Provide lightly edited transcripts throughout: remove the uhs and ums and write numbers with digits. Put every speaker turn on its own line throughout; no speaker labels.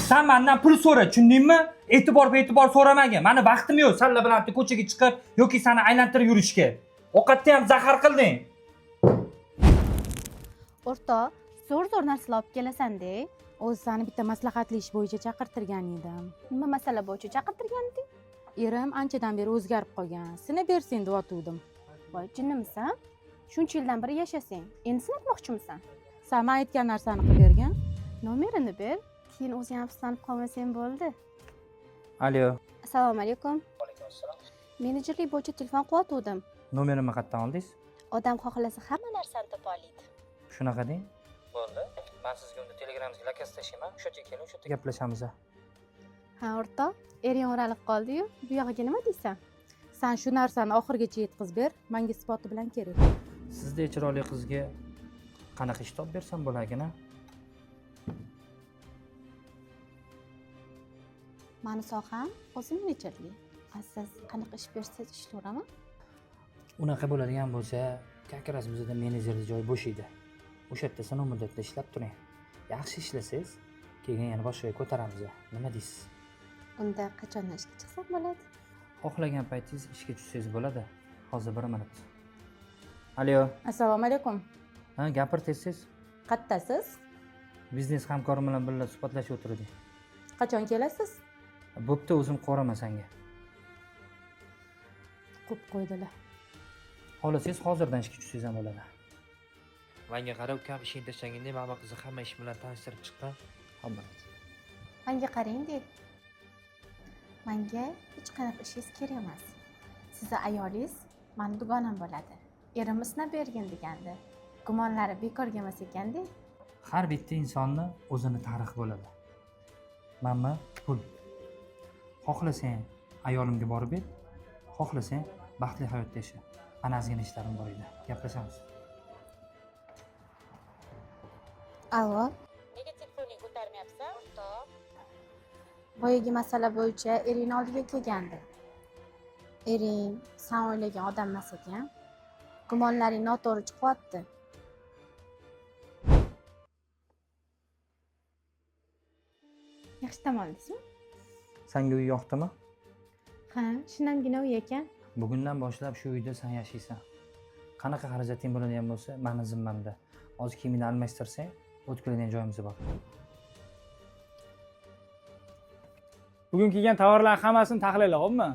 San mendan pul so'ra, tushundingmi? E'tibor e'tibor so'ramagin. Mani vaqtim yo'q sanlar bilan bitta ko'chaga chiqib yoki seni aylantirib yurishga. Ovqatni ham zahar qilding.
O'rtoq, zo'r zo'r narsalar olib kelasan-de.
O'zi sani bitta maslahatli ish bo'yicha chaqirtirgan edim.
Nima masala bo'yicha chaqirtirgan eding?
Erim anchadan beri o'zgarib qolgan, sinab bersin deyotgandim.
Voy, jinnimisan? Shuncha yildan beri yashasang, endi sinatmoqchimisan?
San man aytgan narsani qilib bergin.
Nomerini ber, keyin o'zing afsuslanib qolmasang bo'ldi.
Alo.
Assalomu alaykum. Menejerlik bo'yicha telefon qilyotgandim.
Nomerimni qayerdan oldingiz?
Odam xohlasa hamma narsani topa oladi.
Shunaqa deng. Bo'ldi. Men sizga unda Telegramingizga lakaz tashlayman. O'sha yerga keling, o'sha yerda gaplashamiz.
Ha, o'rtoq, ering o'ralib qoldi-yu, bu yog'iga nima deysan?
San shu narsani oxirigacha yetkazib ber, manga isboti bilan kerak.
Sizdek chiroyli qizga qanaqa ish topib bersam bo'larkan a?
Mani soham o'zi menejerlik. A siz qanaqa ish bersangiz ishlayveraman.
Unaqa bo'ladigan bo'lsa, как раз bizada menejerlik joyi bo'sh edi. O'sha yerda sinov muddatida ishlab turing. Yaxshi ishlasangiz, keyin yana boshqa joyga ko'taramiz. Nima deysiz?
Unda qachondan ishga chiqsam bo'ladi?
Xohlagan paytingiz ishga tushsangiz bo'ladi. Hozir bir minut. Alo.
Assalomu alaykum.
Ha, gapir tez-tez.
Qattasiz?
Biznes hamkorim bilan birga suhbatlashib o'tirdik.
Qachon kelasiz?
Bo'pti, o'zim qo'raman senga.
Qo'yib qo'ydilar.
Xohlasangiz hozirdan ishga tushsangiz ham bo'ladi.
Manga qara ukam, ishingni tashlaganda mana bu qizni hamma ish bilan tanishtirib chiqqan.
Manga qarang-de. Manga hech qanaqa ishingiz kerak emas. Sizni ayolingiz mani dugonam bo'ladi. Erimni sinab bergin degandi. Gumonlari bekorga emas ekan-de.
Har bitta insonni o'zini tarixi bo'ladi. Manmi pul. Xohlasang ayolimga borib ber, xohlasang baxtli hayotda yasha. Mana ozgina ishlarim bor edi. Gaplashamiz.
Allo.
Nega telefoningni ko'tarmayapsan, o'rtoq?
Boyagi masala bo'yicha eringni oldiga kelgandi. Ering san o'ylagan odam emas ekan. Gumonlaring noto'g'ri chiqyapti. Yaxshi dam oldingizmi?
Senga uy yoqdimi?
Ha, shinamgina uy ekan.
Bugundan boshlab shu uyda sen yashaysan. Qanaqa xarajating bo'ladigan bo'lsa, mani zimmamda. Hozir kiyimingni almashtirsang, o'tkazadigan joyimiz bor.
Bugun kelgan tovarlarning hammasini tahlil qilibmi?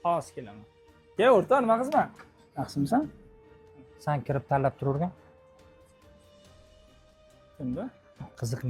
Hozir kelaman. Kel o'rtoq, nima qilsan? Yaxshimisan?
Sen kirib tanlab turavergin.
Kimda?
Qiziq.